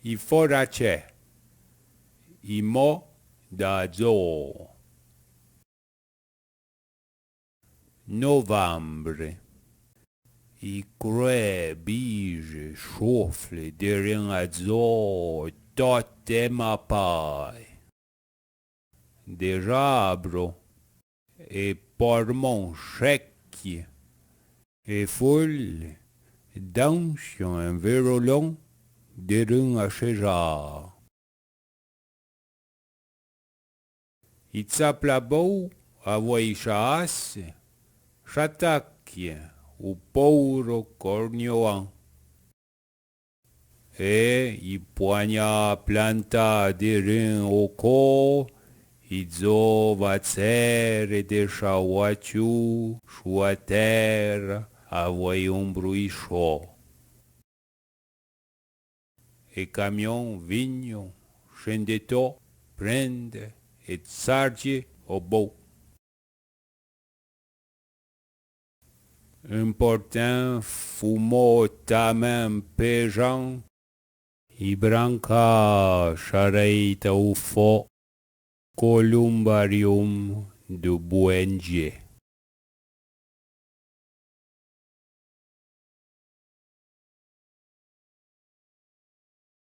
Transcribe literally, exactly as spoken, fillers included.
I fo ratchè. I mò da dzò. Novambre. I crèi, bije, chofle, derin a dzò, tot è ma pai. De j'abro, e pormon chèque, e foule, danchon en verolon, derin a chejâ. I tsaplabou, avoué i chaasse, chataque ou pouro cornioan. E i poignâ plantâ derin o co, i dzò va tsère de chawatchou, chou a tèra, avoué oun brui cho. E camion vignon, chendetò, prende e tsardje o bou. Important, fumò tamen pejan, i branca charèita ou fo, columbarium du bouendje.